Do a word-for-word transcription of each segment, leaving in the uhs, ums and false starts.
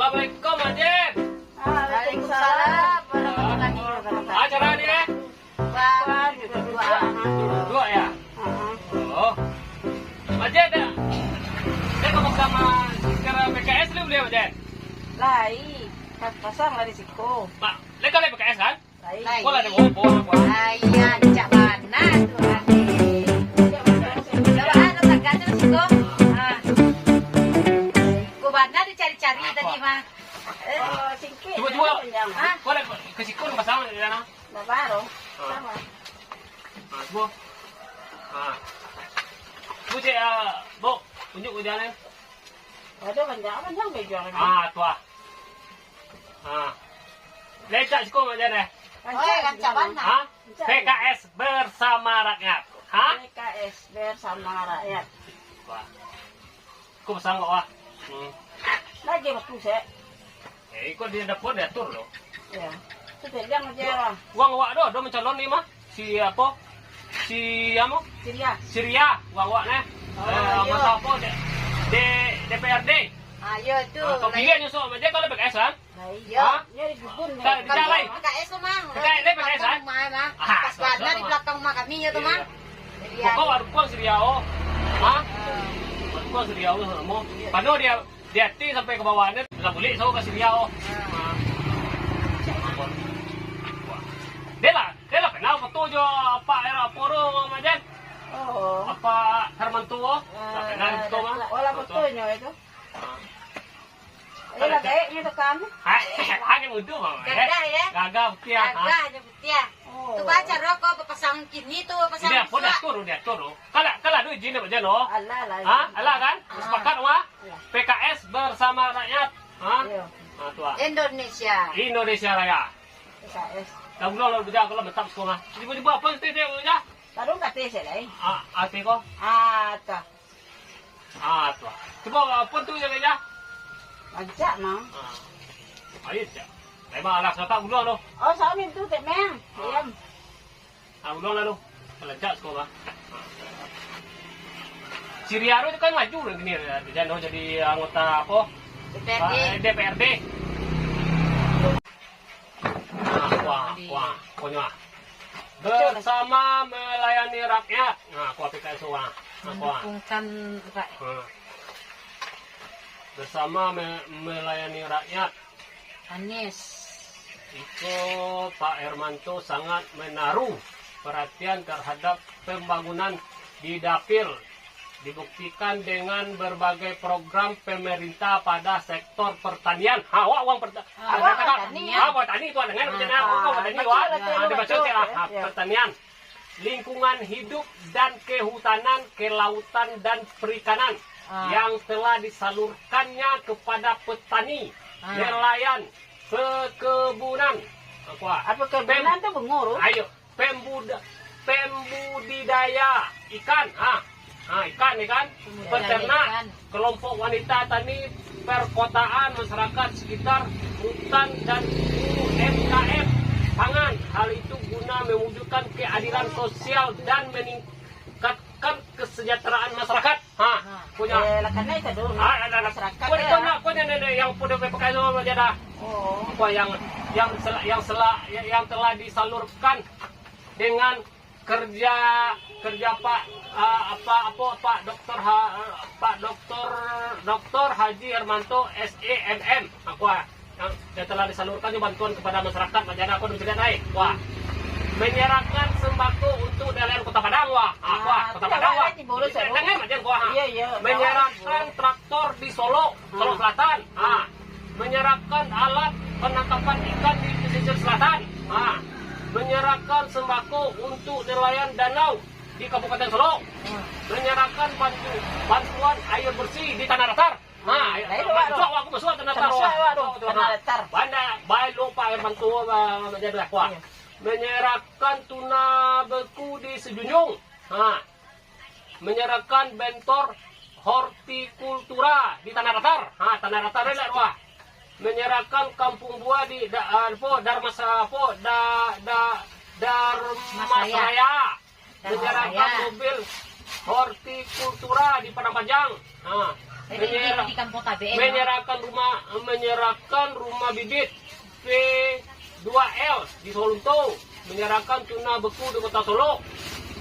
Assalamualaikum, Mak Jen. Waalaikumsalam warahmatullahi wabarakatuh. Acara ni, eh? Wah, duduk-duduk, ah. Duduk-duduk, ya? Heeh. Oh. Mak Jen, dah. Dah kamu sama stiker P K S lu beli, Mak Jen? Lai, pas-, pasang lah di siko. Mak, lai kau lai P K S, kan? Lai. Kau lah ada bobo, apa? Lai, ya, cak bana tu, Ade. Coba, ah, letakkan tu siko. Ah. Kau bana dicari-cari tadi, mah. Eh, singkit. Cuba, cuba. Hah? Kau nak ke siku nak pasang di sana? Bapak tu. Ah. Sama. Ah, cuba. Ah. Cuba cek, ah, Bok. Tunjuk ke jalan. Ada banyak, banyak meja ni. Ah, tu ah. Ah. Lecak siku Mak Jan, eh. Oh, rancak bana. Ha? P K S bersama rakyat. Ha? P K S bersama rakyat. Wah. Kau pasang kau, ah. Hmm. Lagi waktu, Sek. Eh, iko di dapur diatur lo. Ya. Itu pegang aja lah. Uang awak doh, doh mencalon ni mah. Si apo? Si amo? Siria. Siria, uang awak neh. Oh, eh, iya. Masa apo, D-, D-, D P R D. Ah, iya tu. Ah, kau pilih nyusuk aja kalau P K S kan? Nah, iya. Ha? Iya, di Gubun, tak, nih. Tidak lain. P K S tu, Mang. P K S, dia P K S, kan? Belakang rumah, Mang. Ah, pas betul, bana di Mang. Belakang rumah kami, ya, tu, iya, Mang. Iya. Jadi, pokok ya. Warung Kuang Siriao. Ha? Ah. Warung Kuang Siriao, sama. Iya. Padahal dia, dia ti sampai ke bawah ni, lah bulik, so, ke Siriao. Ah. Ha. Dia lah, dia lah kenal foto jo Pak Era Poro, Mak Jan. Oh. Apa Hermanto, oh? Ah, lah kenal foto, Mang. Oh, lah foto. Fotonyo itu. Ha. Eh, lah gaeknyo tu kan? Hai, lagi muda, Mama, eh. Gagah, ya? Gagah putiah, ha? Gagah je putiah. Oh. Tu baca ro ko bapasang kini tu, bapasang. Ini apa suak. Diatur, diatur, oh. Kalah, kalah duit jin apa jano? Alah, lah, ha? Alah, kan? Ah. Sepakat, wah? Ya. P K S bersama rakyat. Ha? Ya. Ha, tu, ah. Indonesia. Indonesia Raya. P K S. Dah ulang lah, bejak, kalau betap sekolah. Tiba-tiba apa nanti dia, bejak? Tarung kata saya lain. Ah, ati ko? Ah, tak. Ah, tu. Cuba, ah, pun tu je, Kak, ya. Rancak, Mang. Ah. Ayo, cak. Memang alah, satak ulang tu. Oh, samin tu, Tek Meng. Ah. Diam. Ah, ulang lah tu. Rancak sekolah. Si Riaro tu kan maju lah gini, dia dah jadi anggota apa? D P R D. Ah, eh, D P R D. Nah, kuah, kuah, kunyah. Bersama melayani rakyat. Nah, kuah P K S tu, wah. Nah, kuah. Mendukungkan rakyat. Nah. Bersama me-, melayani rakyat. Anies. Iko Pak Hermanto sangat menaruh perhatian terhadap pembangunan di dapil. Dibuktikan dengan berbagai program pemerintah pada sektor pertanian. Ha, awak uang perta-, ah, awak katakan, pertanian. Ah, pertani tu dengan macam mana? Ah, awak pertani, betul, wah. Betul, ah, dia betul, baca cek lah. Ya, ha, ya. Pertanian, lingkungan hidup dan kehutanan, kelautan dan perikanan, ah, yang telah disalurkannya kepada petani, ah, nelayan, perkebunan. Apa? Apa perkebunan tu bungo tu? Ayo. Pembuda-, pembudidaya ikan, ha, ha, ikan, ikan, pembudidaya peternak, ikan. Kelompok wanita tani perkotaan, masyarakat sekitar hutan, dan U M K M pangan. Hal itu guna mewujudkan keadilan sosial dan meningkatkan kesejahteraan masyarakat. Ha, ha. Punya. Eh, lah kanai ka dulu. Ha, ada, ada. Masyarakat. Kau ya. Kau nak, kau ni, ni, ni, yang pun P K S tu aja dah. Oh. Apa yang, yang sela-, yang sela-, yang, yang telah disalurkan dengan kerja, kerja Pak, ah, apa, apa, Pak Doktor Ha-, Pak Doktor, Doktor Haji Hermanto, S E M M. Apa? Yang, yang telah disalurkan bantuan kepada masyarakat, Mak Jana, kau dengar naik. Wah. Menyerahkan sembako untuk nelayan Kota Padang, wah. Ah, wah, Kota Padang, wah. Dengar, Mak Jan, wah. Iya, iya. Menyerahkan traktor di Solok, Solok Selatan. Ah. Menyerahkan alat penangkapan ikan di pesisir selatan. Ah. Menyerahkan sembako untuk nelayan danau di Kabupaten Solok. Menyerahkan bantu-, bantuan air bersih di Tanah Datar. Ha, lain awak tu. Masuk awak, aku masuk tanah taruh. Tanah datar. Banda, baik lo Pak Hermanto, ba-, ba-, jadi aku, ah. Iya. Menyerahkan tuna beku di Sejunjung. Ha. Menyerahkan bentor hortikultura di Tanah Datar. Ha, Tanah Datar ni lah, wah. Menyerahkan kampung buah di da-, ah, apa, Darmasa-, apa, da-, da-, Darmasraya. Menyerahkan mobil hortikultura di Padang Panjang. Ha. Menyerah-, di Kampung Tabek, eh, menyerahkan rumah, menyerahkan rumah bibit P dua L di Solunto, menyerahkan tuna beku di Kota Solok,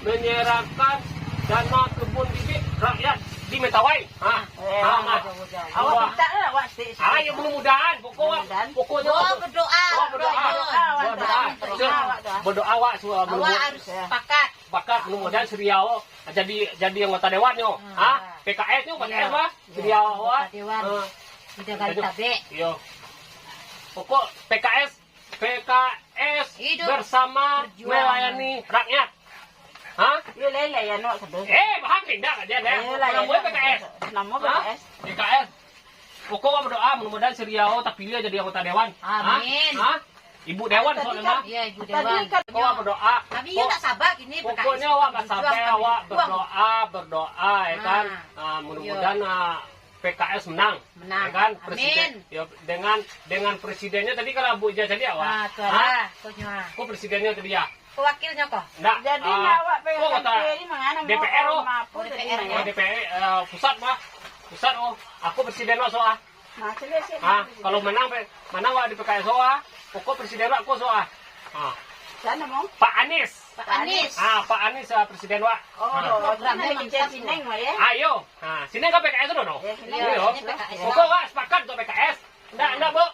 menyerahkan dana kebun bibit rakyat di Mentawai. Ha? Eh, ha, Mak. Awak minta lah, awak stik, stik. Ah, ya, mudah-mudahan. Pokok, mudah-mudahan. Pokoknya awak berdoa, awak berdoa. Berdoa, berdoa, berdoa. Berdoa, awak suruh. Awak berdoa. Harus sepakat. Sepakat, mudah-mudahan si Riau jadi, jadi anggota dewan nyo. Hmm. Ha? P K S nyo, P K S mah. Iya. Si Riau, ha? Anggota dewan. Ha. Di Gali Tabek. Iyo. Pokok P K S, P K S hidup, bersama berjuang, melayani rakyat. Ha? Iyo, lain-lain, no, sebut. Eh, bahang indak aja deh. Eh, lain, nama no, P K S. Nama ha? P K S. P K S. Pokok awak berdoa, mudah-mudahan si Riau tapilih jadi anggota dewan. Ha? Amin. Ha? Ibu dewan. Tadi soalnya kan, iya, ibu tadi dewan. Kan pokok awak berdoa. Kami pok-, tak sabar kini, pokoknya awak tak sabar, berjuang, kami awak berjuang. Berdoa, berdoa, ya kan? Ah, mudah-mudahan, ah, P K S menang. Menang. Ya kan? Amin. Presiden, ya, dengan, dengan presidennya tadi kalau Bu Ija jadi awak. Ah, tu lah, tu nyo. Kok presidennya tadi ya? Kok wakilnya kok? Ndak. Jadi ah, nak awak P K S kok kata ini mangana D P R, oh. Apa tadi D P R, namanya? Oh, D P R, eh, pusat, bah. Pusat, oh. Aku presiden, oh, so, ah. Nah, sini, sini. Ah, kalau menang, pe-, menang awak di P K S, oh, ah. Pokok presiden awak, aku, so, ah. Ah. Sana, mau? Pak Anies. Pak Anies. Ah, Pak Anies, ah, presiden awak. Oh, ah. Programnya mantap, Sineng, Wak, ya? Ayo. Ah, Sineng kan P K S tu, no? Ya, Sineng. Iya, P K S. Pokok awak sepakat untuk P K S. Ndak, ndak, Bu.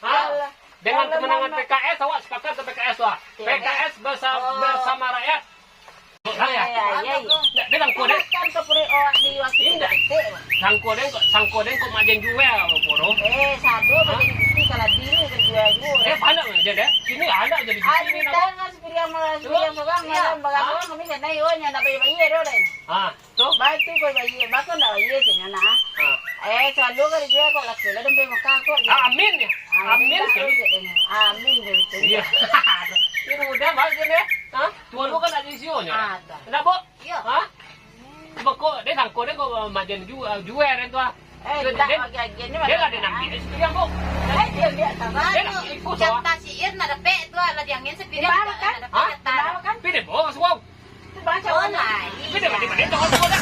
Ha? Alah. Dengan kemenangan P K S, awak sepakat ke P K S, wah. P K S bersa-, bersama rakyat. Rakyat. Iya, iya, iya. Ndak, dia sangko deh. Kan ke puri awak di waktu. Indak. Sangko deh kok, sangko deh kok majen jual, Boro. Eh, sado majen putih kalau diri terjual jual. Eh, pandai majen deh. Sini ada jadi di sini, nak. Aduh, tangan sepiriang malam, sepiriang seorang malam, bagaduh, kami sana, yo, nyana bayi-bayi, deh. Ah. Tu? Baik tu kau bayia, bakal ndak bayia caknyo nah. Ha. Eh, selalu kan dia kok laku lah dompet Mekah kok. Ah, amin ya. Amin, amin sekali. Amin, dia betul. Iya. Ini mudah banget kan ya? Ha? Tuan lu kan ada isionyo. Ah, dah. Kenapa? Iya. Ha? Sebab kok dia sangko dia kok majen ju-, jual kan tu ah. Eh, dia, tak dia, bagi agian ni dia lah dia nak ambil. Dia ambil. Eh, dia ambil tak banyak. Dia nak ikut tu ah. Jatah syair nak dapat tu lah, diangin sepiriang nak dapat jatah. Hah? Tapi dia bawa suau. Tu baca online. Tapi dia, dia, dia, dia, dia, dia.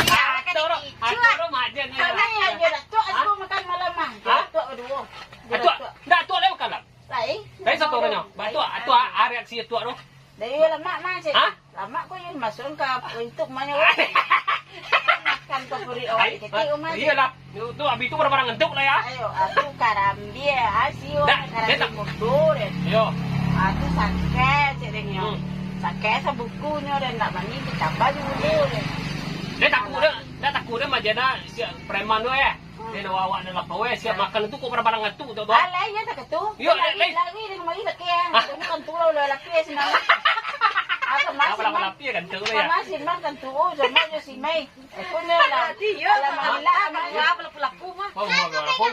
Iya, kan dikicu, ah. Aduh, Mak, dia ni. Karena yang dia datuk, aku makan malam, mah. Hah? Datuk berdua. Dia datuk. Datuk. Ndak, datuk dia makan lah. Lain. Lain satu orangnya. Lain. Datuk, ah, reaksi datuk tu. Dari lemak, mah, cik. Hah? Lemak kau yang masuk ke untuk mana, weh? Makan kau puri awak. Ai, ketik, ah, rumah, cik. Iyalah. Tu, tu, habis tu barang-barang ngantuk lah, ya. Ayo, aku karambia, ah, sio, dah, karambia dia tak mundur, eh. Yo. Ah, tu sakit, cik, deh, nyo. Hmm. Sakit sabukunyo, dan nak mandi, ditambah di mundur, eh. Dia takut, dia, dia takut, dia macam dah, si preman tu, eh. Hmm. Dia nak awak dalam pawai, siap makan tu, kok barang-barang ngantuk tu, tu. Alah, iya, tak tu. Yo, lari, lari, lari, dia kemari, sakit, eh. Hah? Dia bukan tu, lah, lah, lapis, semangat. Apa, masih, apa, man? Lapis, kan, tu, ya? Masih, man, kan, tu, oh, sama je, si Mei. Eh, punyo lah. Alah, mangilah, mangilah. Alah, pelaku mah. Oh, mau, mau, mau.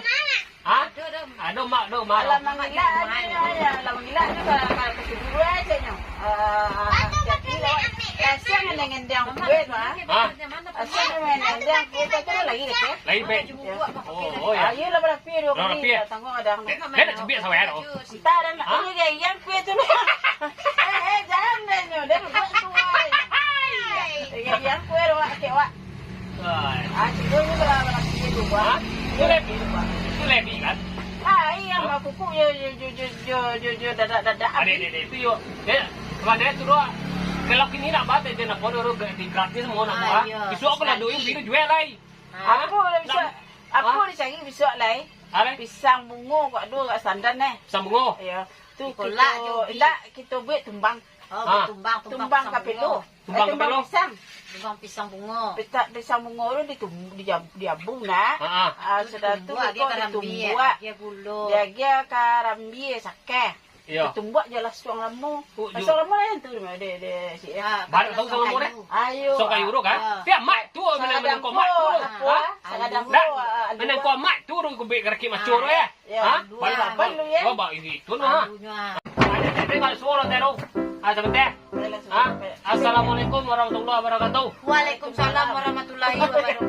Hah? Aduh, aduh. Aduh, mak, aduh, mak. Alah, mangilah, aduh, ya, ya. Alah, mangilah, aduh, kalau, kalau kedua aja, nyo. Eh, jadi, lo, kasihan dengan yang kue, mah. Hah? Kasihan dengan yang kue, tak kira lagi, gitu. Lagi, baik. Ya. Oh, oh, ya. Ayo lah, berapa, dua kali, ya, tanggung ada. Dia, dia nak cubit sama, ya, oh. Entah, dan, hah? Ini dia yang kue tu. Eh, eh, jangan deh, nyo. Dia berbuat tu, wai. Iya, iya, kue, wak, kek, wak. Ai. Ah, cik, kue ni kalau, kalau kue tu, wak. Hah? Itu Levi. Itu Levi, kan? Ah, iya, hah? Mak kuku, yo, yo, dadak, dadak. Adik, adik, adik, itu, yo. Ya, kalau dia tu, doh. Kalau kini nak baca je, nak bodoh, doh, di gratis, mau nak, ah, buat. Iya, besok aku nak sekali. Doain, bini jual lai. Ah. Apa, nak, besok? Apa, hah? Dicari besok lai? Alai? Pisang bungo kok ado kat Sandan, eh. Pisang bungo? Iyo. Tu kito, indak, kito buek tumbang. Oh, ah. Tumbang, tumbang kapelo. Tumbang kapelo? Eh, tumbang pisang. Tumbang pisang bungo. Pita-, pisang bungo tu ditum-, diab-, diabung nak. Ha, ha. Ah, sudah tu ditumbuak, kito ditumbuak. Dia gulo. Dia agiah karambia sakeh. Iyo. Tumbuak je lah suang lamo. Oh, suang lamo lah yang tu, dia, dia, si, eh. Ah, banyak tahu suang lamo deh. Ayo. Suang kayu tu kan? Ah. Tapi amak tu, menang, menang komak tu. Apa? Ha? Sangat dahulu, ah, menang komak tu, urang kubik karakik macur tu, eh. Ya. Ha? Baru dapat. Baru, ya. Oh, bak iri tu, ha. Ada, ada, ada suara tu. Ah, sebentar. Ha? Assalamualaikum warahmatullahi wabarakatuh. Waalaikumsalam warahmatullahi wabarakatuh.